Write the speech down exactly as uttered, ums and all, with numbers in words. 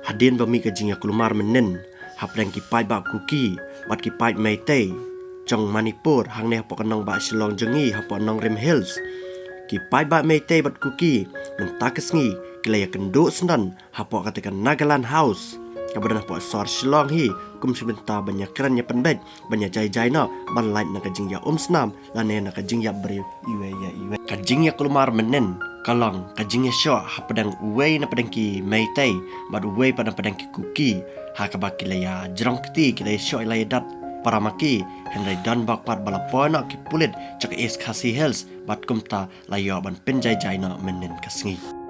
Hadien ba mih ka jingïakulmar mynnin hapdeng ki paidbah Kuki bad ki paid Meitei jong Manipur hangne hapoh ka nongbah Shillong jong ngi hapoh Nongrim Hills, ki paidbah Meitei bad Kuki mynta ka sngi ki la ïakynduh syndon hapoh kata ka Nagaland House kaba don hapoh sor Shillong hi, kum shi bynta ban ïakren ïapynbeit ban ïajaijai noh ban lait na ka jingïaumsnam lane na ka jingïap briew iwei ïa iwei. Ka jingïakulmar mynnin ka long ka jingïashoh hapdeng uwei na pdeng ki Meitei bad uwei pat na pdeng ki Kuki, ha kaba ki la ïajrong kti, ki la ïashoh, la ïadat para ma ki, hynrei don bok pat ba la poi noh ki pulit jong ka East Khasi Hills bad kumta la ïoh ban pynjaijai noh mynnin ka sngi.